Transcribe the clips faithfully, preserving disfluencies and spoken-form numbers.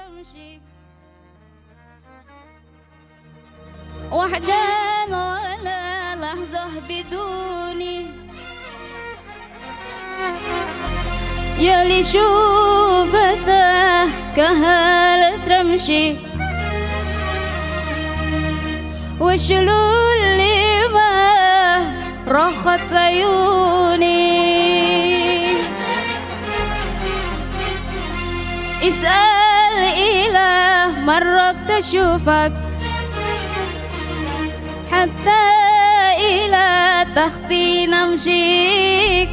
تمشي وحدان ولا لحظة بدوني. يا لشوفتها كهالة رمشي وشلول لما رخت عيوني. اسأل إلى مرة تشوفك حتى إلى تخت نمشيك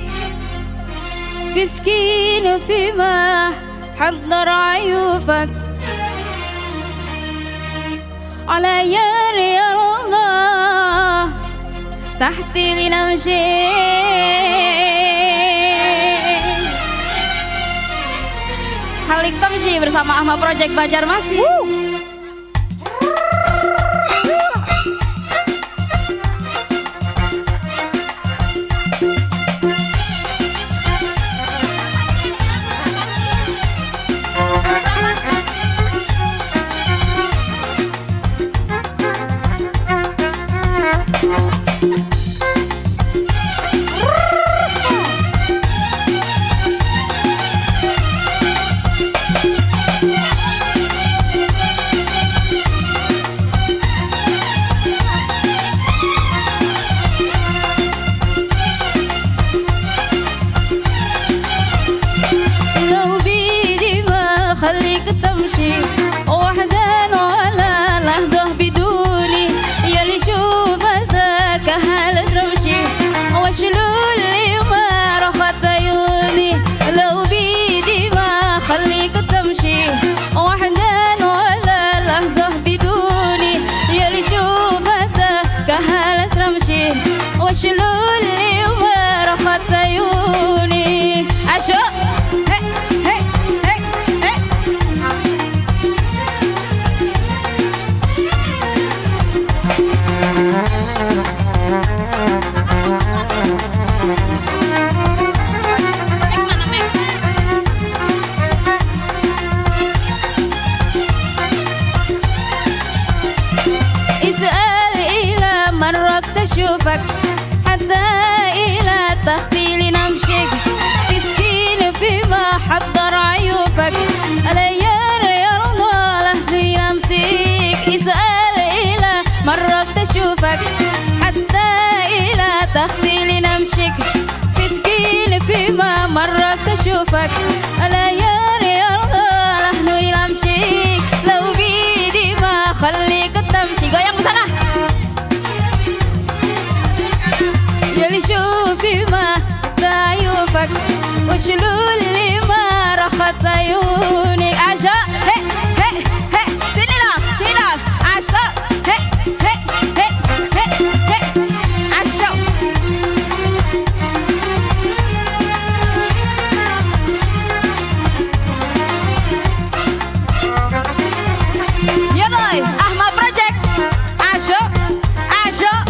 في سكين في محضر عيوفك على يا ريال الله تحت لنمشيك. Halik Tamshi bersama Ahmad Project Banjarmasin. لو بيدي ما خليك تمشي وحدان ولا لحظة بدوني. يا لشوفتك هل تمشي وشلول لما رخت عيوني. لو بيدي ما خليك تمشي وحدان ولا لحظة بدوني. يا لشوفتك هل تمشي وشلول لما رخت عيوني. Asyuk. Hei, hei, hei, hei. اسأل إلى مرة تشوفك حتى إلى تخت لنمشيك في سكين في محضر عيوفك على يا ريال الله لحظة لنمشيك. اسأل إلى مرة تشوفك حتى إلى تخت لنمشيك في سكين في محضر تشوفك على يا ريال الله لحظة لنمشيك. لو بيدي ما خليك تمشي. Goyang di sana. يا لشوفي ما تعيوفك وشلول لما رخت عيونك. Asyuk. Hei, hei, hei. Sini dong, sini dong. Asyuk. Hei, hei, hei, hei, hei. Asyuk. Ya boy, Ahmad Project. Asyuk, asyuk.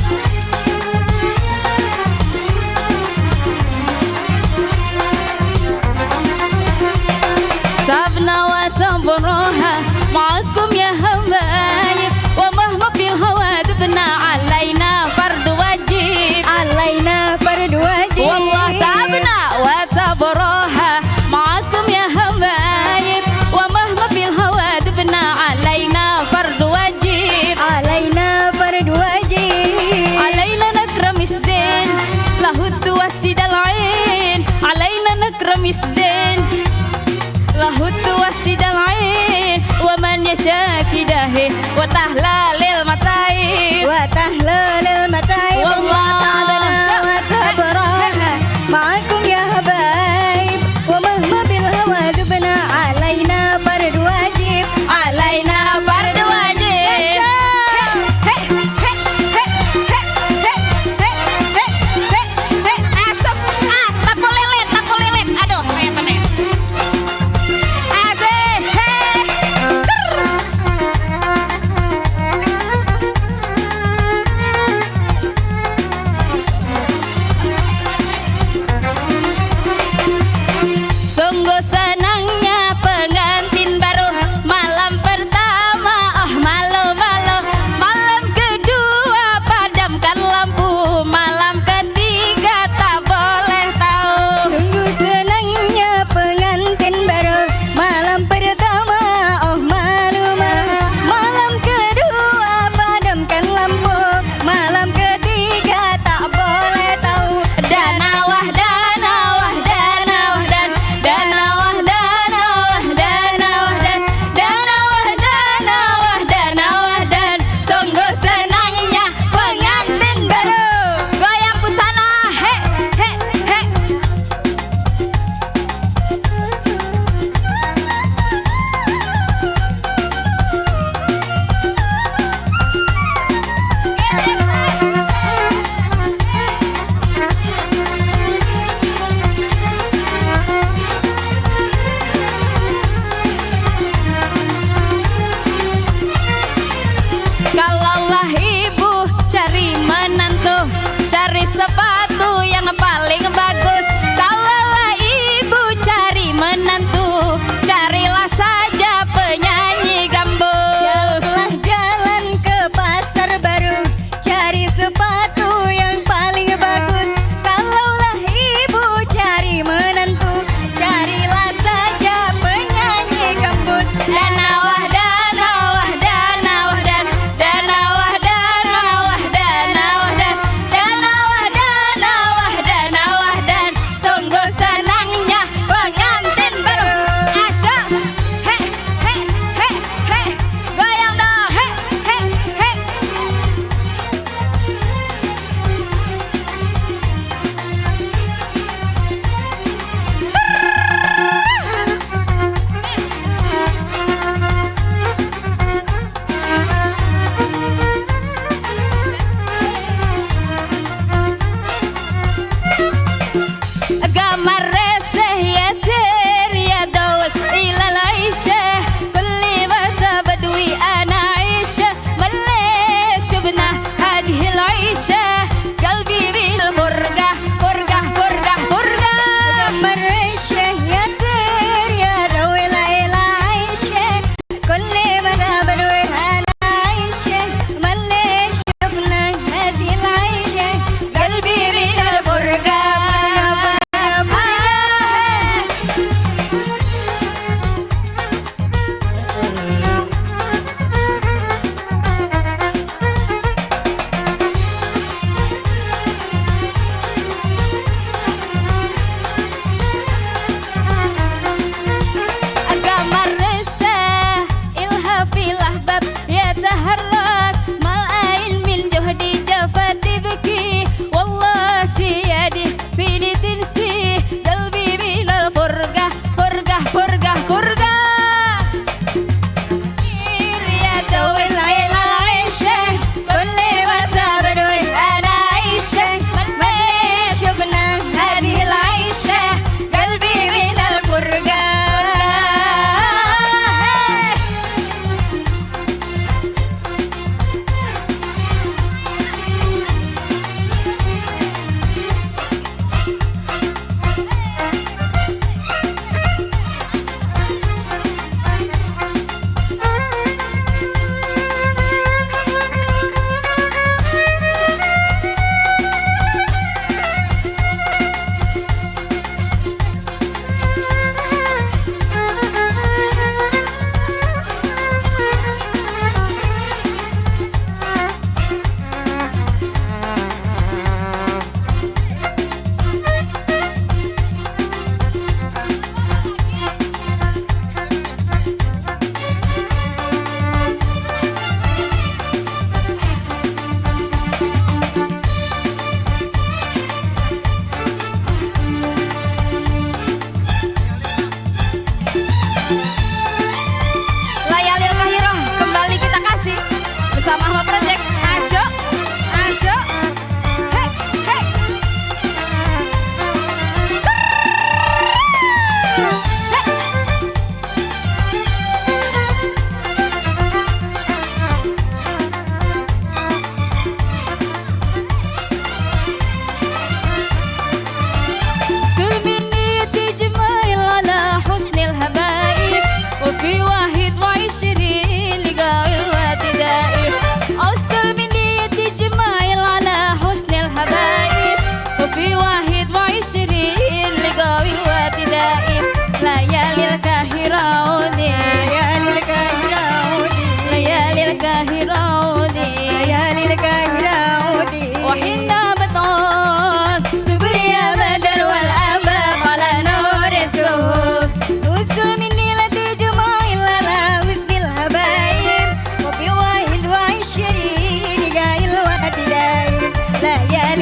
تعبنا وتعب الراحة معاكم يا حبايب، ومهما في الهوى دبنا علينا فرض واجب. علينا فرض واجب. والله تعبنا وتعب الراحة معاكم يا حبايب، ومهما في الهوى دبنا علينا فرض واجب. علينا فرض واجب. علينا نكرم الزين له توسد العين. علينا نكرم الزين له توسد العين ومن يشاك داهي وتحلل المتاعب. وتحلل المتاعب. والله تعبنا وتعب الراحة معاكم يا حبايب، ومهما في الهوى دبنا علينا فرض واجب. Alaina fardu wajib. Hei, hei, hei. Asap. Ah, takulilit, takulilit. Aduh, kaya apa nih? Asik. Hei.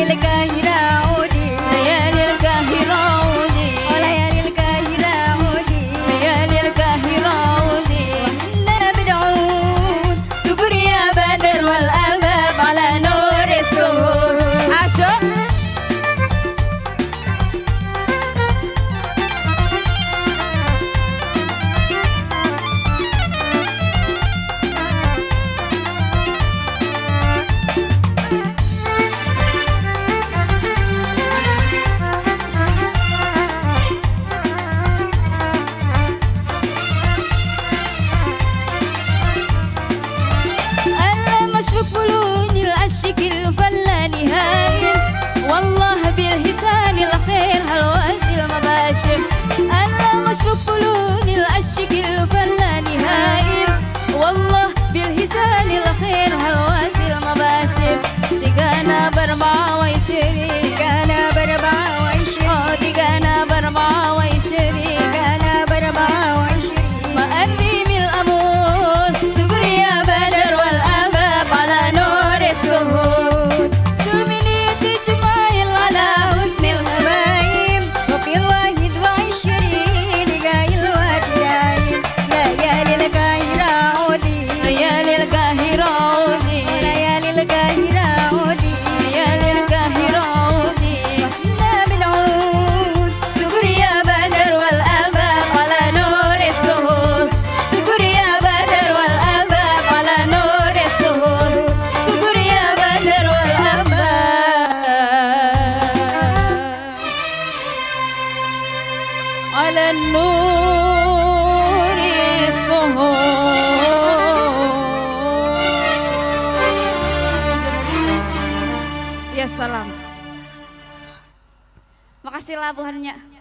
ليالي القاهرة عودي، ليالي القاهرة عودي، ليالي القاهرة عودي، ليالي القاهرة عودي. وحنا بنعود، صبر يا بدر والأحباب على نور السهور. عاشق. المشرق بلون الأشك الفلا نهائم. والله بالحسان الخير هلوات المباشر. المشرق بلون الأشك الفلا نهائم. والله بالحسان الخير هلوات المباشر. Digana berbawai syirik. Digana berbawai syirik. Oh, digana berbawai syirik. Digana berbawai syirik. Ma'arri mil amur. Subur ya badar wal ahbab ala nuris suhur. Sulmini tijmail ala husnil habaib. Wa fil wahid wa ishrin digail wa digail. Layalil kahira udi. Layalil kahira udi. Layalil kahira udi. Layalil kahira udi. Wahna bin Ud. Subur ya badar wal ahbab ala nuris suhur. Subur ya badar wal ahbab ala nuris suhur. Subur ya badar wal ahbab. Ala nuri suhud. Ya salam. Makasih lah buhannya.